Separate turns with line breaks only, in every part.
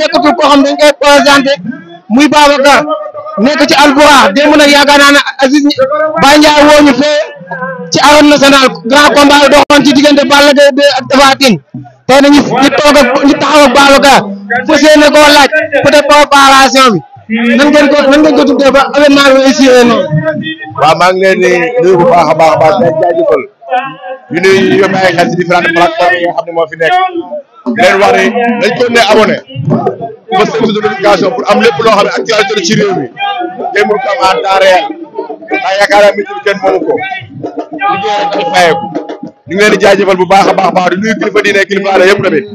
nekkatul koo xam dañ koy présenté muy Babacar nekk ci Albourakh démb nag yaakaar naa ne Aziz Baye Ndiaye woo ñu fee ci arène nationale grand combat doxoon ci diggante Balla Gaye 2 ak Tapha Tine tey nag ñu toog ak ñu taxaw ak Babacar fas yéene koo laaj peut-être préparation bi nan ngeen ko tuddee ba événement bi réussir noonu.
waaw maa ngi leen di nuyu bu baax a baax di leen jaajëfal ñu nuyu ñu yóbbu ay xel ci différentes plateformes yi nga xam ne moo fi nekk di leen wax ne dañ ko ne abonné ba seen notification pour am lépp loo xam ne actualité la ci réew mi ngeen mën ko am en temps réel ndax yaakaar naa métier bi kenn moomu ko liggéey rek dafa fayeeku ñu ngi leen di jaajëfal bu baax a baax di nuyu kilifa diine kilifa aada yëpp tamit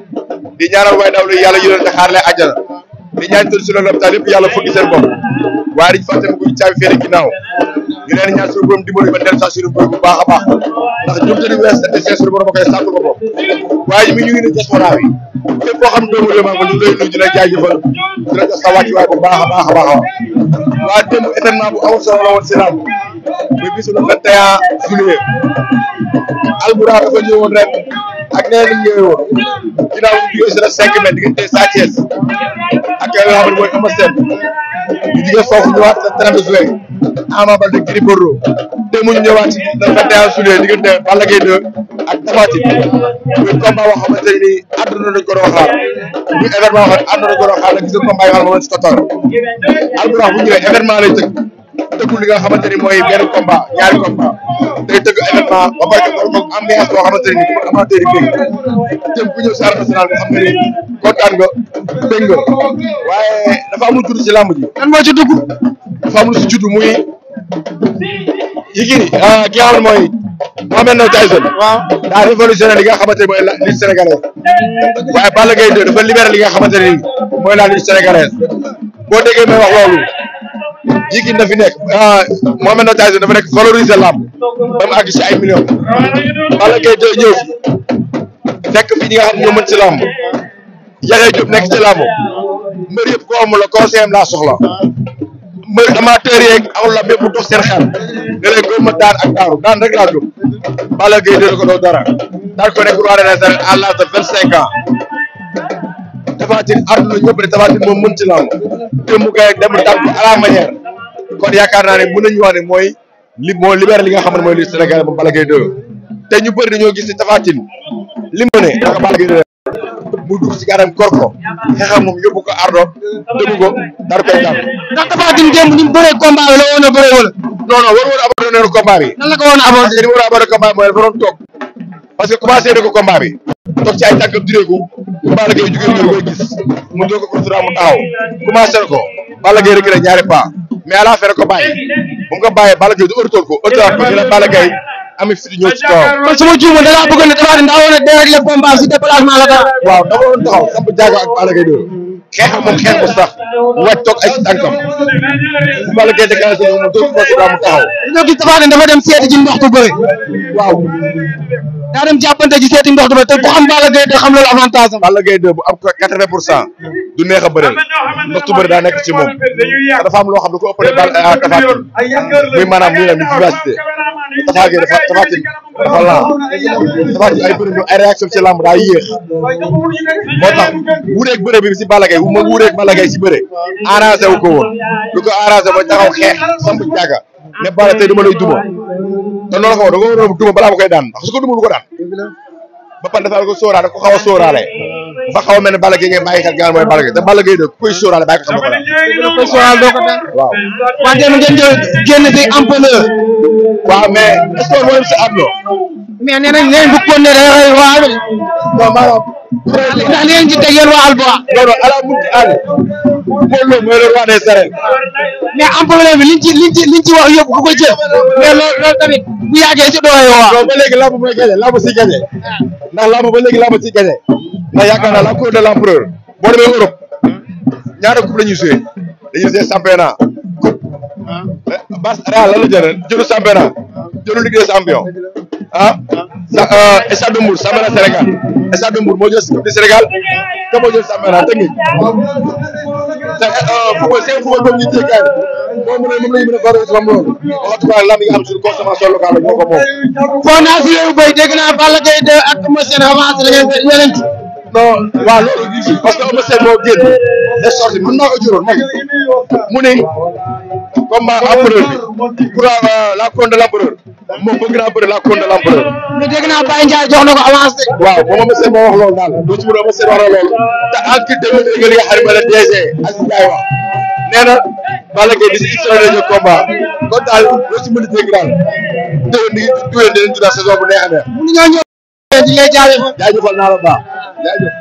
di ñaanal way daw li yàlla yónnee te xaar leen àjjana di ñaan tëdd si loolu lopitaan yëpp yàlla fukki seen bopp waaye dañu fàtte bu caabi féere ginnaaw ñu leen ñaan suñu borom dimbali ba dellu saa suñu boy bu baax a baax ndax jum te di wees te seen suñu borom a koy sàkkul ko bopp waaye mi ñu ngi ne diaspora bi fépp koo xam ne doomu réew maa ko ñu lay nuyu di la jaajëfal di la jox sa wàccuwaay bu baax a baax waa démb événement bu amul solo la woon si làmb muy bisu le 21 juillet Albourakh dafa ñëwoon ren ak nee nañ ñëwee woon ginnaaw ñu jógee si la 5 mai diggante Sa Thiès ak nga xam ne mooy Eumeu Sène ñu jógee foofu ñëwaat le 30 juin Ama Baldé Gris Bordeaux te mu ñëwaat ci le 21 juillet diggante Balla Gaye 2 ak Tapha Tine muy combat boo xamante ne nii àdduna dañ ko doon xaar muy événement boo xam ne àdduna dañ ko doon xaar la gis nga combat yi nga xam ne moom si total Albourakh bu ñëwee événement lay tëggul li nga xamante ni mooy benn combat ñaari combat day tëgg événement ba pare que borom ambiance boo xamante ne nii pour amateur yi bëgg jëm bu ñëw si arène nationale nga xam ne nii kontaan nga dégg nga waaye dafa amul judd ci làmb ji.
lan moo ci dugg.
dafa amul si judd muy Yékini ki nga xam ne mooy Mohamed Ndao Tyson. waaw daa révolutionné li nga xamante ne mooy la lutte sénégalaise waaye Balla Gaye 2 dafa libéré li nga xamante ne nii mooy la lutte sénégalaise boo déggee may wax loolu. Yékini na fi nekk Mohamed Ndao Tyson dafa nekk valoriser lamb ba mu àgg si ay millions Balla Gaye 2 ñëw fi fekk fi ñi nga xam ne ñoo mën ci lamb Yaxya Diop nekk ci lamb mbër yëpp ko amul la conseil am laa soxla mbër amateur yeeg amul la bépp dox seen xel nga leen gëm ma daan ak daaru daan rek laa gëm Balla Gaye 2 ko doo dara daan ko nekk roi des arènes à l'âge de 25 ans Tapha Tine àdduna ñëpp de Tapha Tine moom mën ci lamb te mu koy dem daan ko à la manière kon yaakaar naa ne mën nañu wax ne mooy moo libéré li nga xam ne mooy li Sénégal moom Balla Gaye 2 te ñu bëri dañoo gis ni Tapha Tine li mu ne dafa Balla Gaye 2 mu dugg si gàllankoor kor ko xeexam moom yóbbu ko ardo déglu ko daal koy daan.
ndax Tapha Tine démb ni mu bëree combat bi la woon a bëree wala.
non war woon abandonné combat bi.
nan la ko woon a abandonné.
ni mu war a abandonné combat bi mooy dafa doon toog parce que commencé na ko combat bi toog ci ay tànkam direeku Balla Gaye jugee ñu koy gis mu doog ko contrôle mu taxaw commencé na ko Balla Gaye rek ñaari pas mais à la fin ko bàyyi bu mu ko bàyyee Balla Gaye du ërtool ko ërtool ko dina Balla Gaye ami fi ñëw ci kawam.
kon sama juuma da ngaa bëgg ne Tapha Tine daa woon a déréglé combat si déplacement la dara.
waaw dafa doon taxaw samp jaago ak Balla Gaye 2 xeex moom xeex ko sax wàcc toog ay tànkam Balla Gaye déclenché ko mu doog ko mu taxaw.
dañoo gis Tapha Tine dafa dem seeti ji ndoxtu bëri.
waaw.
daa dem jàppante ji seeti ndoxtu bëri te ku xam Balla Gaye 2 xam loolu avantage am.
Balla Gaye 2 bu am ko 80% du neex a bëreel ndoxtu bëri daa nekk ci moom dafa am loo xam ne ko ëppale Tapha Tine muy maanaam muy am vivacité Tapha Tine dafa lent Tapha Tine ay bëri ay réaction ci lamb daa yéex moo tax wuureeg bëre bi si Balla Gaye wu ma wuureeg Balla Gaye si bëre arrangé wu ko woon lu ko arrangé mooy taxaw xeex samp jaaga ne Balla tey dama lay duma te noonu la ko wax da nga war a duma balaa ma koy daan ndax su ko duma lu ko daan ba pare dafa ko sóoraale ko xaw a sóoraale dafa xaw a mel ne Balla Gaye ngay bàyyi xel gaan mooy Balla Gaye te Balla Gaye de ku koy sóoraale bàyyi ko xam ko daan
koy sóoraale doo ko daan
waaw
wante ngeen jël génn si ampleur
waaw mais est-ce que moo dem si àdduna
mais nee nañ bu ko ne da ngay waaw
non maanaam
ndax li ngeen ci teg yéen waa Albourakh
non non ala munti àll Modou Lo mooy le roi des arènes
mais ampleur bi liñ ci wax yëpp ku ko jël mais loolu tamit bu yàggee si doole waa
non ba léegi lamb mooy gagné lamb si gagné ndax lamb ba léegi lamb si gagné ndax yaakaar naa la cour de l'empereur boo demee Europe ñaata coupe la ñuy joué dañuy joué championnat coupe bas Real lan la jëlu championnat jëlu Ligue des champions Stade de Mbour championnat Sénégal Stade de Mbour moo jël coupe du Sénégal te moo jël championnat technique football seen football boobu ñu jékkaay moom la ñu mën a valoriser comme loolu waxatumaa lamb yi nga xam suñu consommation locale la ñoo ko moom
foo naa si yooyu boy dégg naa Balla Gaye 2 ak Eumeu Sène avancé la ngeen
non waaw loolu parce que Eumeu Sène moo génn les sorties mën naa ko juróon man mu ni combat empereur bi pour la couronne de l'empereur moom bëgg naa bëri la couronne de l'empereur.
mais dégg naa Baye Ndiaye jox na ko avance de.
waaw moom Eumeu Sène moo wax loolu daal doo ci mën a Eumeu Sène wax na loolu te enquête de li nga xam ne la DG Aziz Ndiaye wax nee na Balla Gaye di si extraordinaire combat kon daal doo ci mën a dégg daal déwén di duwee dinañ dina saison bu neex a neex.
mënuñoo ñëw. jaajëfal
jaajëfal naa la baax jaajëf.